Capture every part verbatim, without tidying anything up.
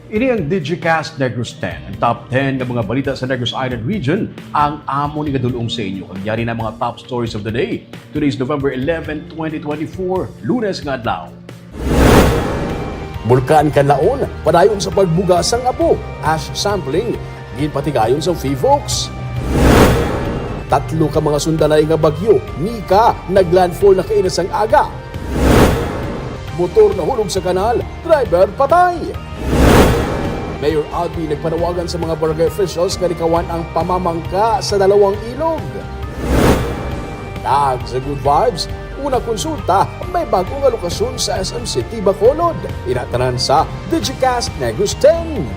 Ini ang Digicast Negros ten, ang top ten nga mga balita sa Negros Island Region, ang amo ni gadulong sa inyo. Kag yari na mga top stories of the day. Today is November eleven, twenty twenty-four, Lunes nga adlaw. Bulkan Kanlaon, padayon sa pagbuga sang abo, ash sampling, ginpatigayon sang PHIVOLCS. Tatlo ka mga sundanay nga bagyo, Nika, naglandfall na kaina sang aga. Motor nahulog sa kanal, driver patay. Mayor Albee nagpanawagan sa mga barangay officials nga likawan ang pamamangka sa dalawang ilog. Tag sa good vibes, una konsulta, may bag-o nga lokasyon sa S M City Bacolod. Ina tanan sa Digicast Negros ten.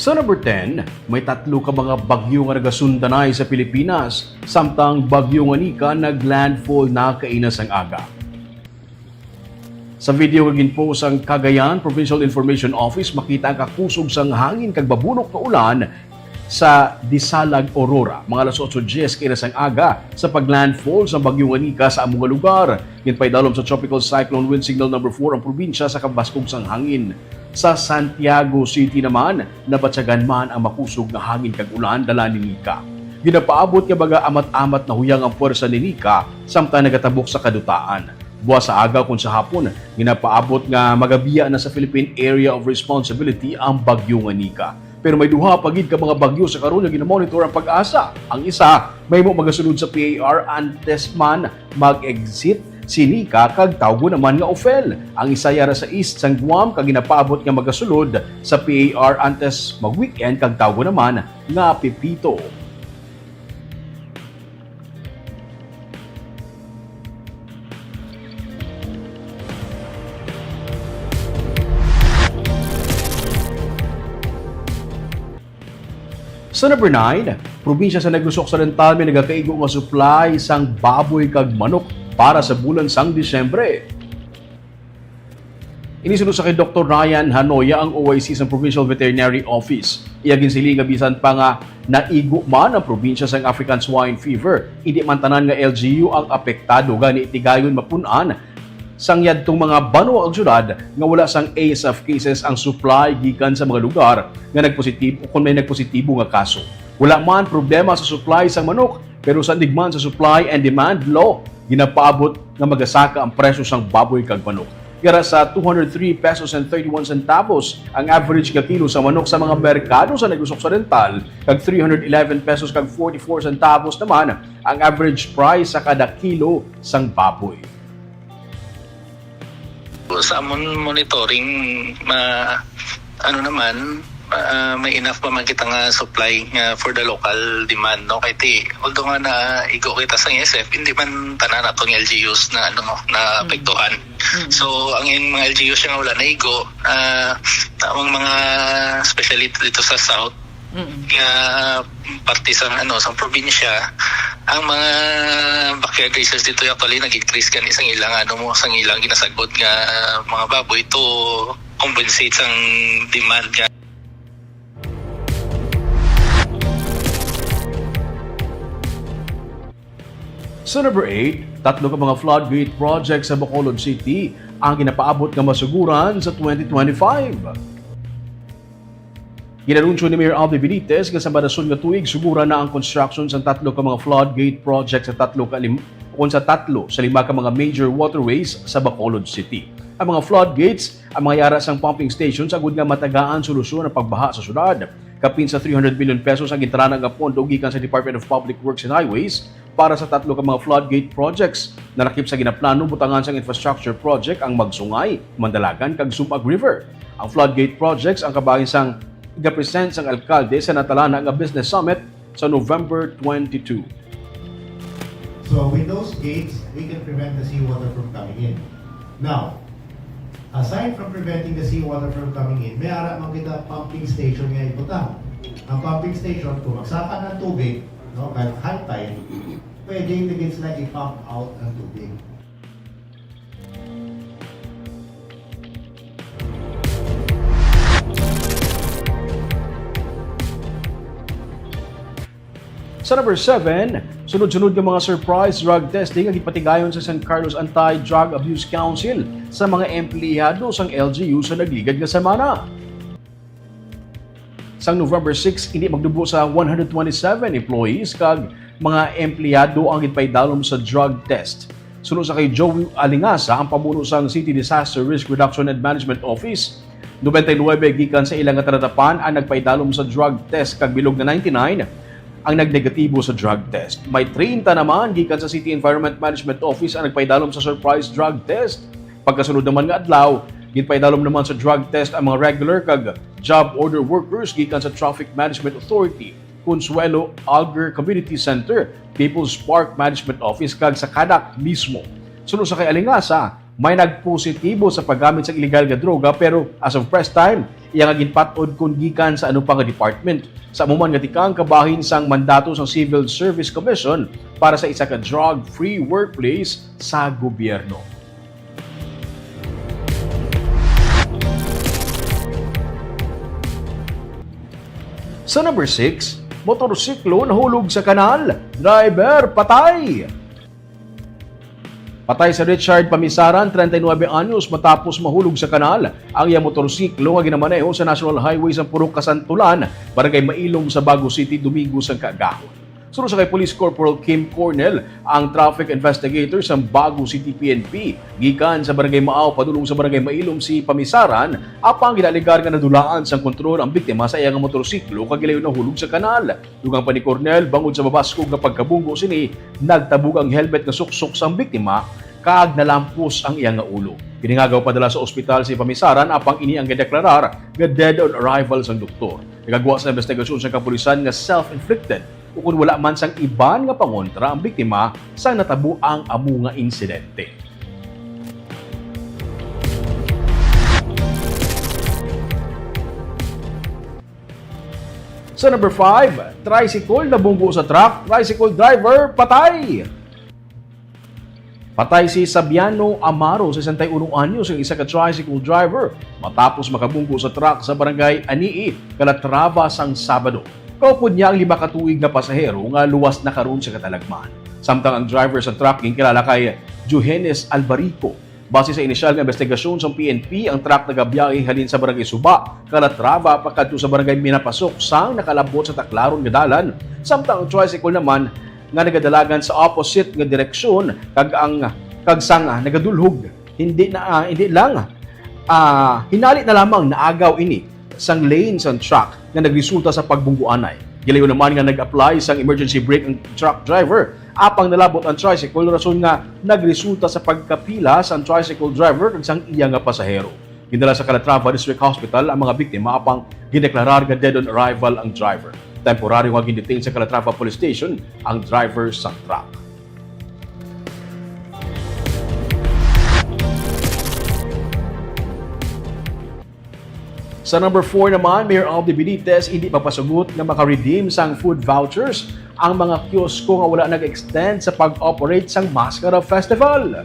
Sa number ten, may tatlo ka mga bagyo nga nagasundanay sa Pilipinas, samtang bagyo nga Nika naglandfall na kaina sang aga. Sa video nga ginpost sang Cagayan Provincial Information Office, makita ang kakusog sang hangin kag mabunok nga ulan sa Disalag, Aurora, mga alas otso dies kaina sang aga sa paglandfall sang bagyo nga Nika sa amo nga lugar. Ginpaidalom sa Tropical Cyclone Wind Signal Number Four ang probinsya sa kabaskog sang hangin. Sa Santiago City naman, nabatyagan man ang makusog nga hangin kag ulan dala ni Nika. Ginapaabot nga baga amat-amat nahuyang ang puwersa ni Nika samtang nagatabok sa kadutaan. Buas sa aga ukon sa hapon, ginapaabot nga magabiya na sa Philippine Area of Responsibility ang bagyo nga Nika. Pero may duha pa gid ka mga bagyo sa karon nga ginamonitor ang PAGASA. Ang isa mahimo magasulod sa P A R antes man mag-exit si Nika kag tawgon naman nga Ophel. Ang isa yara sa east sang Guam kag ginapaabot nga magasulod sa P A R antes mag-weekend kag tawgon naman nga Pepito. Sa number nine, probinsya sa Negros Occidental may nagakaigo nga supply sang baboy kag manok para sa bulan sang Disyembre. Ini suno sa kay Doktor Ryan Hanoya, ang O I C sang Provincial Veterinary Office. Iya ginsiling nga bisan pa nga naigo man ang probinsya sang African Swine Fever, indi man tanan nga L G U ang apektado, gani tigayon mapun-an sang yadtong mga banwa ug syudad nga wala sang A S F cases ang supply gikan sa mga lugar nga nagpositibo, kon may nagpositibo nga kaso. Wala man problema sa supply sang manok, pero sandig man sa supply and demand law, ginapaabot nga magasaka ang presyo sang baboy kag manok. Yara sa two hundred three pesos and thirty-one centavos ang average nga kilo sa manok sa mga merkado sa Negros Occidental, kag three hundred eleven pesos kag forty-four centavos naman ang average price sa kada kilo sang baboy. Sa amon monitoring, ma-, ano naman, ah, may enough pa man kita nga supply nga for the local demand, no? Kay ti, although nga naigo kita sa S F, hindi man tanan ato nga L G Us na, ano, na Mm. apektuhan. Mm. So, ang, yung mga L G Us nga wala naigo, ah, ang mga, especially dito sa South, Mm. nga parte sang, ano, sang probinsya, ang mga backyard raisers dito actually nag-increase gani sang ilang, ano mo, sang ilang ginasagod nga mga baboy to compensate sang demand nga. Sa number eight, tatlo ka mga floodgate project sa Bacolod City ang ginapaabot nga masuguran sa twenty twenty-five. Ginanunsyo ni Mayor Albee Benitez nga sa madason nga tuig, suguran na ang construction sa tatlo ka mga floodgate project sa tatlo ka lim-, ukon sa tatlo sa lima ka mga major waterways sa Bacolod City. Ang mga floodgates, ang mga yara sang pumping stations, agud nga matagaan solusyon ang pagbaha sa syudad. Kapin sa three hundred million pesos ang gintalana nga pondo gikan sa Department of Public Works and Highways para sa tatlo ka mga floodgate projects. Nalakip sa ginaplano butangan sang infrastructure project ang Magsungay, Mandalagan, kag Sumag River. Ang floodgate projects ang kabahin sang igapresent sang alkalde sa natalana nga Business Summit sa November twenty-two. So with those gates, we can prevent the seawater from coming in. Now, aside from preventing the seawater from coming in, may ara man kita pumping station nga ibutang. Ang pumping station, kung magsaka ng tubig, no, kahit high tide, pwede na gid sila i-pump out ang tubig. Sa number seven, sunod-sunod nga mga surprise drug testing ang gipatigayon sa San Carlos Anti-Drug Abuse Council sa mga empleyado sang L G U sa nagligad nga semana. Sang November six, ini magdubo sa one hundred twenty-seven employees kag mga empleyado ang ginpaidalom sa drug test. Suno sa kay Joey Alingasa, ang pamuno sang City Disaster Risk Reduction and Management Office, nobenta y nuebe gikan sa ila nga talatapan ang nagpaidalom sa drug test kag bilog nga ninety-nine ang nagnegatibo sa drug test. May treinta naman gikan sa City Environment Management Office ang nagpaidalom sa surprise drug test. Pagkasunod naman nga adlaw, ginpaidalom naman sa drug test ang mga regular kag job order workers gikan sa Traffic Management Authority, Consuelo Alger Community Center, People's Park Management Office, kag sa CADAC mismo. Suno sa kay Alingasa, may nagpositibo sa paggamit sang iligal nga droga, pero as of press time, iya nga ginpat-od kon gikan sa ano pa nga department. Sa amo man nga tikang, kabahin sang mandato sang Civil Service Commission para sa isa ka drug-free workplace sa gobyerno. Sa number six, motorsiklo nahulog sa kanal, driver patay. Patay si Richard Pamisaran, treinta y nuebe anyos, matapos mahulog sa kanal ang iya motorsiklo nga ginamaneho sa National Highway sa Purok Kasantulan, Barangay Mailom sa Bago City, Domingo sang kaagahon. Suno sa kay Police Corporal Kim Cornel, ang traffic investigator sa Bago City P N P, gikan sa Barangay Maaw padulong sa Barangay Mailom si Pamisaran, apang ginaalegar nga nadulaan sang kontrol ang biktima sa iya nga motorsiklo kag gilayon nahulog sa kanal. Dugang pa ni Cornel, bangod sa mabaskog nga pagkabunggo sini, nagtabog ang helmet nga suksok sang biktima kag nalampos ang iya nga ulo. Ginhingagaw padala sa ospital si Pamisaran, apang ini ang gideklarar nga dead on arrival sang doktor. Nagagwa sa investigasyon sa kapulisan nga self-inflicted ukon wala man sang iban nga pangontra ang biktima sa natabo ang amo nga insidente. Sa number five, tricycle nabunggo sa truck, tricycle driver patay. Patay si Sabiano Amaro, sesenta y uno anyos, ang isa ka tricycle driver, matapos makabunggo sa truck sa barangay Anii, Calatrava, sang Sabado. Kaupod niya ang lima ka tuig nga pasahero nga luwas na karon sa katalagman. Samtang ang driver sa truck ginkilala kay Johannes Albarico. Base sa inisyal nga investigasyon sang P N P, ang truck nagabiyahe halin sa Barangay Suba, Calatrava, pakadto sa Barangay Minapasok, sang nakalabot sa taklaron nga dalan, samtang ang tricycle naman nga nagadalagan sa opposite nga direksyon, kag ang, kag sang, ah, nagadulhog, hindi na, ah, hindi lang, ah, hinali na lamang naagaw ini sang lane sang truck nga nagresulta sa pagbungguanay. Gilayon naman nga nag-apply sang emergency brake ang truck driver, apang nalabot ang tricycle, rason nga nagresulta sa pagkapila sang tricycle driver kag sang iya nga pasahero. Gindala sa Calatrava District Hospital ang mga biktima, apang gideklarar nga dead on arrival ang driver. Temporaryo nga gindetain sa Calatrava Police Station ang driver sang truck. Sa number four naman, Mayor Aldi Benitez hindi papasugot nga maka-redeem sang food vouchers ang mga kiosko nga wala nag-extend sa pag-operate sang Mascara Festival.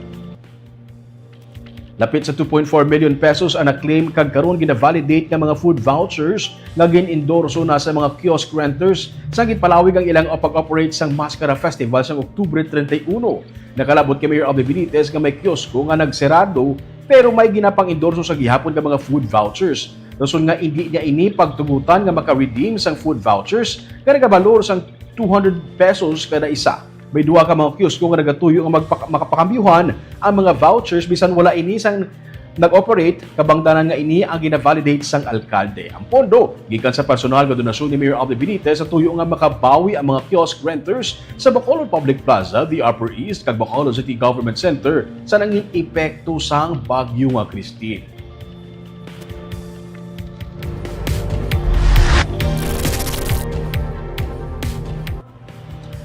Lapit sa two point four million pesos ang na-claim kag karon gina-validate nga mga food vouchers nga gin-endorso na sa mga kiosk renters sa ginpalawig ang ilang pag-operate sang Mascara Festival sang Oktubre treinta y uno. Nakalabot kay Mayor Aldi Benitez nga may kiosko nga nagserado pero may ginapang-endorso sa gihapon nga mga food vouchers. Rason nga indi niya ini pagtugutan nga maka-redeem sang food vouchers nga nagabalor sang two hundred pesos kada isa. May duha ka mga kiosko nga nagatuyo nga magpaka-, makapakambyuhan ang mga vouchers bisan wala ini sang nag-operate, kabangdanan nga ini ang gina-validate sang alkalde. Ang pondo gikan sa personal nga donasyon ni Mayor Aldi Benitez sa tuyo nga makabawi ang mga kiosk renters sa Bacolod Public Plaza, The Upper East, kag Bacolod City Government Center sa nangin epekto sang Bagyo nga Christine.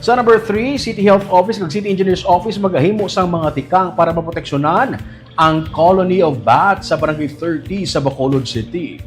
Sa number three, City Health Office kag City Engineer's Office magahimo sang mga tikang para maproteksyonan ang colony of bats sa Barangay thirty sa Bacolod City.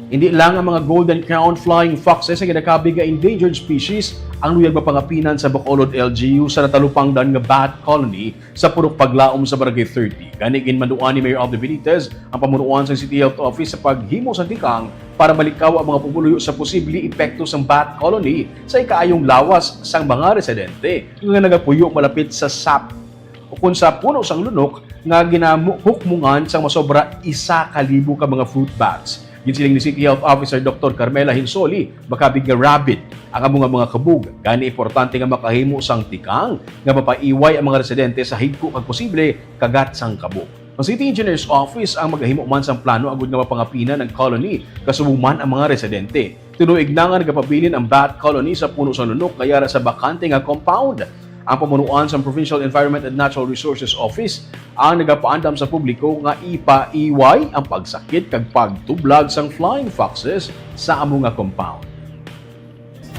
Hindi lang ang mga golden crown flying foxes ang ginakabig nga endangered species ang luyag mapangapinan sa Bacolod L G U sa natalupangdan nga bat colony sa Purok Paglaom sa Barangay thirty. Gani, ginmanduan ni Mayor Aldo Benitez ang pamunuan sa City Health Office sa paghimo sa tikang para malikaw ang mga pumuluyo sa posible epekto sang bat colony sa ikaayong lawas sang mga residente nga nagapuyo malapit sa sap o kon sa puno sang lunok nga ginahukmongan sang masobra isa ka libo ka mga fruit bats. Ginsiling ni City Health Officer Doktor Carmela Hinsoli, makabig nga rabid ang amo nga mga kabug, gani importante nga makahimo sang tikang nga mapaiway ang mga residente sa higko kag posible kagat sang kabug. Ang City Engineer's Office ang magahimo man sang plano agud nga mapangapinan ang colony, kasubong man ang mga residente. Tinuig na nga nagapabilin ang bat colony sa puno sang lunok nga yara sa bakante nga compound. Ang pamunuan sang Provincial Environment and Natural Resources Office ang nagapaandam sa publiko nga ipaiway ang pagsakit kag pagtublag sang flying foxes sa amo nga compound.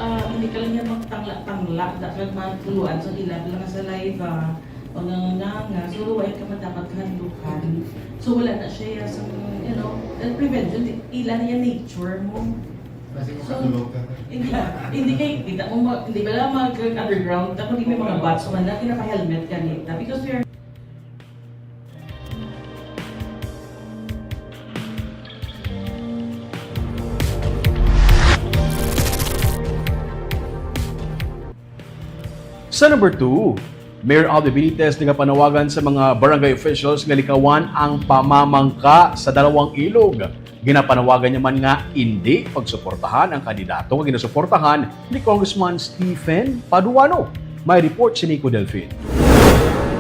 Ah, hindi ka lang niya magtangla-tangla, da kag matuluan sa ila lang sa live, ah, panganganga, so luway ka man dapat kahandlukan. So wala na siya sa, you know, eh, prevention, di- ila niya nature mo. Kasi kung So, katulog ka. Hindi, hindi kay kita mo, ma- hindi ba lang mag-underground, tapos di may mga bats man na, pinaka-helmet ka nita. Because we are Sa number two, Mayor Aldo Benitez nagapanawagan sa mga barangay officials nga likawan ang pamamangka sa dalawang ilog. Ginapanawagan niya man nga indi pagsuportahan ang kandidato nga ginasuportahan ni Congressman Stephen Paduano. May report si Nico Delfin.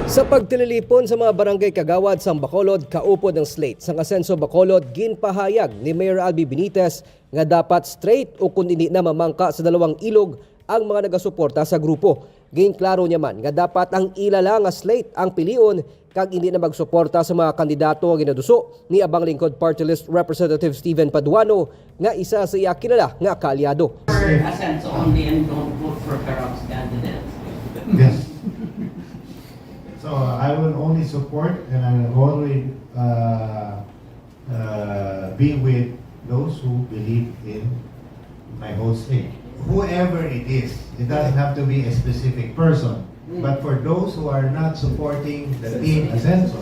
Sa pagtililipon sa mga barangay kagawad sang Bacolod kaupod ang slate sang Asenso Bacolod, ginpahayag ni Mayor Albi Benitez nga dapat straight o kun hindi na mamangka sa dalawang ilog ang mga nagasuporta sa grupo. Ginklaro niya man nga dapat ang ila lang nga slate ang pilion kag hindi na magsuporta sa mga kandidato nga ginaduso ni Abang Lingkod Party List Representative Steven Paduano nga isa sa iya kilala nga kaalyado. For Asenso only and don't vote for corrupt candidates. Yes. So I will only support and I will always uh, uh, be with those who believe in my whole state. Whoever it is, it doesn't have to be a specific person. But for those who are not supporting the team Asenso,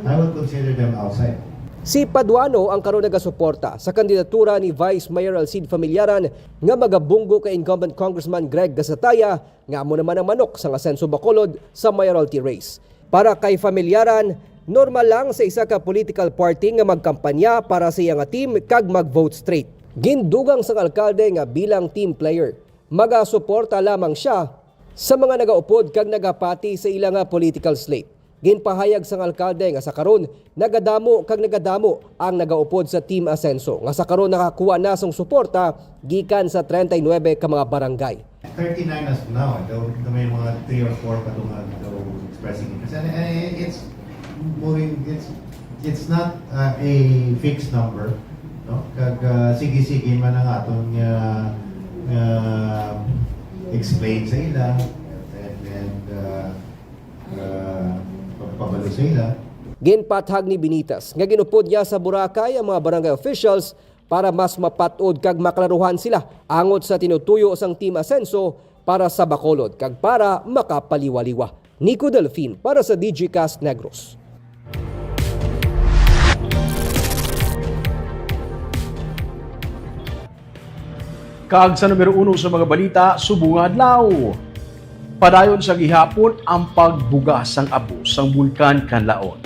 I will consider them outside. Si Paduano ang karon nagasuporta sa kandidatura ni Vice Mayor Alcide Familiaran nga magabunggo kay incumbent Congressman Greg Gasataya nga amo naman ang manok sang Asenso Bacolod sa mayoralty race. Para kay Familiaran, normal lang sa isa ka political party nga magkampanya para sa iya nga team kag mag-vote straight. Gindugang sang alkalde nga bilang team player, magasuporta lamang siya sa mga nagaupod kag nagapati sa ila nga political slate. Ginpahayag sang alkalde nga sa karon nagadamo kag nagadamo ang nagaupod sa Team Asenso nga sa karon nakakuha na sang suporta gikan sa treinta y nuebe ka mga barangay. Thirty-nine as of now, though, though may mga three or four pa itong uh, though expressing interest. And uh, it's moving, it's it's not uh, a fixed number. No? Kag uh, sige-sige man ang aton uh, uh, explain sa ila and, and uh, uh, pagpabalo sa ila. Ginpathag ni Benitez nga ginupod niya sa Boracay ang mga barangay officials para mas mapat-od kag maklaruhan sila angot sa tinutuyo sang Team Asenso para sa Bacolod kag para makapaliwaliwa. Nico Delfin para sa Digicast Negros. Kag sa numero uno sa mga balita, subong nga adlaw. Padayon sa gihapon ang pagbuga sang abo sang Bulkan Kanlaon.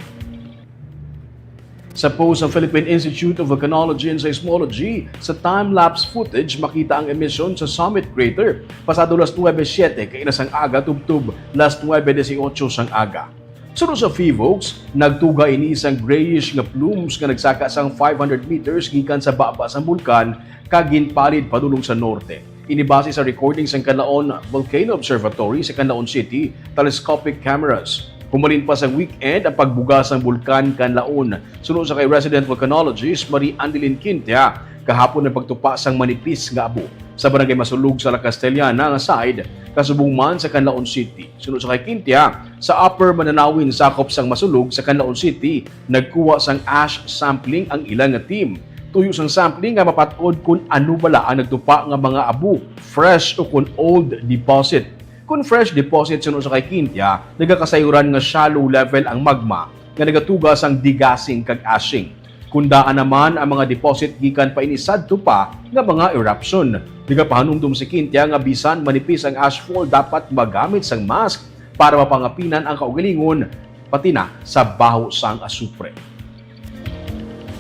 Sa post sa Philippine Institute of Volcanology and Seismology, sa time-lapse footage makita ang emisyon sa summit crater pasado las nuebe siete kaina sang aga tubtob las nuebe dieciocho sang aga. Suno sa PHIVOLCS, nagtuga ini sang grayish nga plumes nga nagsaka sang five hundred meters gikan sa baba sang bulkan kag ginpalid padulong sa norte. Ini base sa recording sang Kanlaon Volcano Observatory sa Kanlaon City telescopic cameras. Humalin pa sang weekend ang pagbuga sang Bulkan Kanlaon. Suno sa kay resident volcanologist Marie Andeline Quintia, kahapon ang pagtupa sang manipis nga abo sa barangay Masulog sa La Castellana nga side, kasubong man sa Kanlaon City. Suno sa kay Quintia, sa Upper Mananawin sakop sang Masulog sa Kanlaon City, nagkuha sang ash sampling ang ila nga team. Tuyo sang sampling nga mapat-od kon ano bala ang nagtupa nga mga abo, fresh o kon old deposit. Kon fresh deposit, suno sa kay Quintia, nagakasayuran nga shallow level ang magma nga nagatuga sang degassing kag ashing. Kon daan naman ang mga deposit gikan pa ini sadto pa nga mga eruption. Nagapahanumdom si Quintia nga bisan manipis ang ashfall, dapat magamit sang mask para mapangapinan ang kaugalingon, pati na sa baho sang asupre.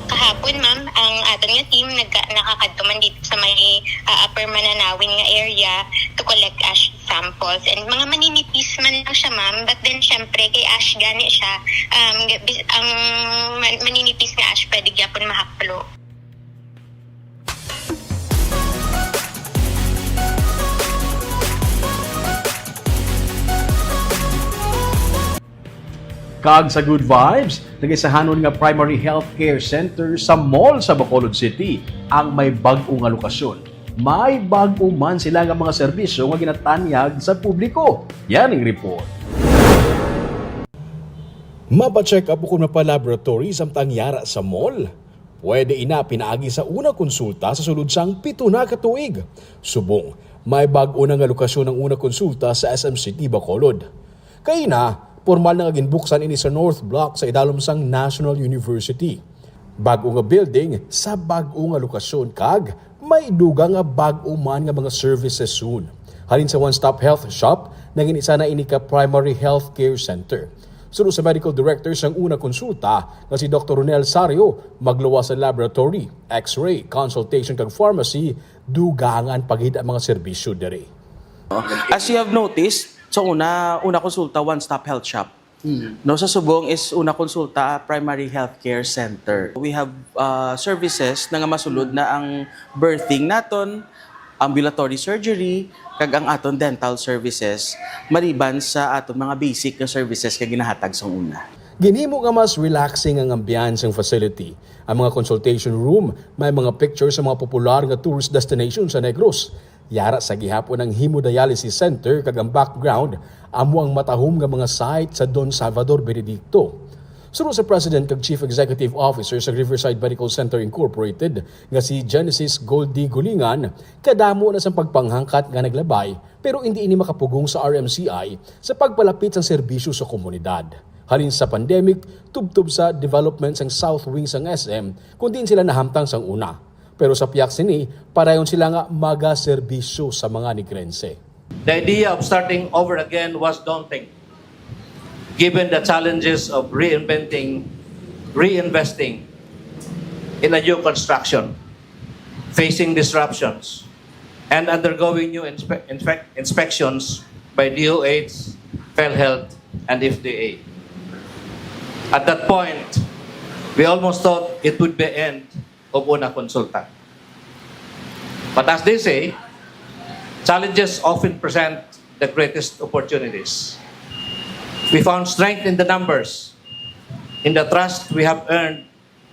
Kahapon, ma'am, ang aton nga team nagka- nakakadto man dito sa may, ah, Upper Mananawin nga area to collect ash samples. And mga maninipis man lang siya, ma'am, but then syempre kay ash gani siya, um, bis- ang man- maninipis nga ash pwede gyapon mahaplo. Kag sa Good Vibes, nagaisahanon nga primary healthcare center sa mall sa Bacolod City ang may bag-o nga lokasyon. May bag-o man sila nga mga serbisyo nga ginatanyag sa publiko. Yan ang report. Mapa-check up ukon mapa-laboratory samtang yara sa mall? Pwede ina pinaagi sa una konsulta sa sulod sang pito na ka tuig. Subong, may bag-o na nga lokasyon ang una konsulta sa S M City Bacolod. Kaina, pormal na nga ginbuksan ini sa North Block sa idalom sang National University. Bag-o nga building sa bag-o nga lokasyon kag may dugang nga bag-o man nga mga services soon. Halin sa One Stop Health Shop, naging isa na ini ka primary health care center. Suno sa medical director sang una konsulta nga si Doktor Ronel Sario, magluwas sa laboratory, X-ray, consultation kag pharmacy, dugangan pa gid ang mga serbisyo diri. As you have noticed, sa una, una konsulta, one-stop health shop. No, sa subong is una konsulta, primary healthcare center. We have uh, services na nga masulod na ang birthing naton, ambulatory surgery, kag ang aton dental services, maliban sa aton mga basic nga services nga ginahatag sa una. Ginhimo nga mas relaxing ang ambiance sang facility. Ang mga consultation room may mga picture sa mga popular nga tourist destination sa Negros. Yara sa gihapon ang hemodialysis center kag ang background amo ang matahom nga mga site sa Don Salvador Benedicto. Suno sa President kag Chief Executive Officer sa Riverside Medical Center Incorporated nga si Genesis Goldie Gulingan, kadamo na sang pagpanghangkat nga naglabay, pero indi ini makapugong sa R M C I sa pagpalapit sang serbisyo sa komunidad. Halin sa pandemic, tubtob sa development sang South Wing sang S M, kun diin sila nahamtang sang una. Pero sa pihak sini, padayon sila nga magaserbisyo sa mga Negrense. The idea of starting over again was daunting, given the challenges of reinventing, reinvesting in a new construction, facing disruptions, and undergoing new inspe- inspec- inspections by D O H, PhilHealth, and F D A. At that point, we almost thought it would be end of una konsulta. But as they say, challenges often present the greatest opportunities. We found strength in the numbers, in the trust we have earned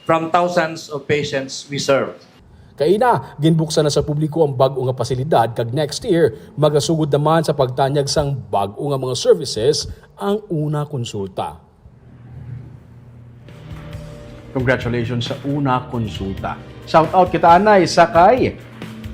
from thousands of patients we serve. Kaina, ginbuksan na sa publiko ang bag-o nga pasilidad kag next year magasugod naman sa pagtanyag sang bag-o nga mga services ang una konsulta. Congratulations sa una konsulta. Shout out kita anay sa kay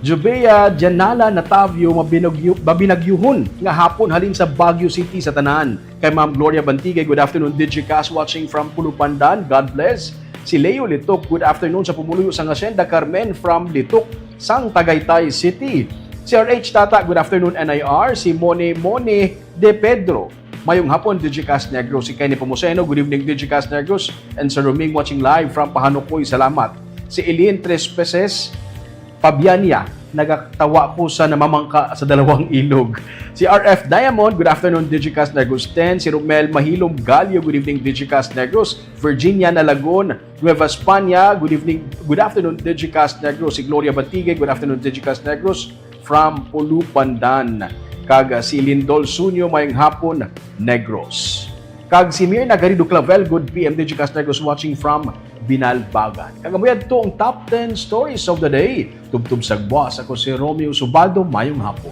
Jubea Janala Natavio, mabinagyo, mabinagyuhon nga hapon halin sa Baguio City sa tanan. Kay Ma'am Gloria Bantigay, good afternoon, Digicast watching from Pulupandan. God bless. Si Leo Litok, good afternoon sa pumuluyo sang Hacienda Carmen from Litok sang Tagaytay City. Si R H Tata, good afternoon, N I R. Si Mone Mone de Pedro, mayong hapon, Digicast Negros. Si Kenny Pomoseno, good evening, Digicast Negros. And Sir Roming watching live from Pahanukoy, salamat. Si Eileen Tres Peces, Pabianya, nagatawa ko sa namamangka sa dalawang ilog. Si R F Diamond, good afternoon, Digicast Negros ten. Si Romel Mahilom Galio, good evening, Digicast Negros. Virginia Nalagon, Nueva España, good evening, good afternoon, Digicast Negros. Si Gloria Bantigue, good afternoon, Digicast Negros, from Pulupandan. Kag, ah, si Lindol Sunyo, mayong hapon, Negros. Kag si Mirna Garrido Clavel, good P M, Digicast Negros, watching from Binalbagan. Kag amo yadto ang top ten stories of the day. Tubtob sa buwas, ako si Romeo Subaldo, mayong hapon.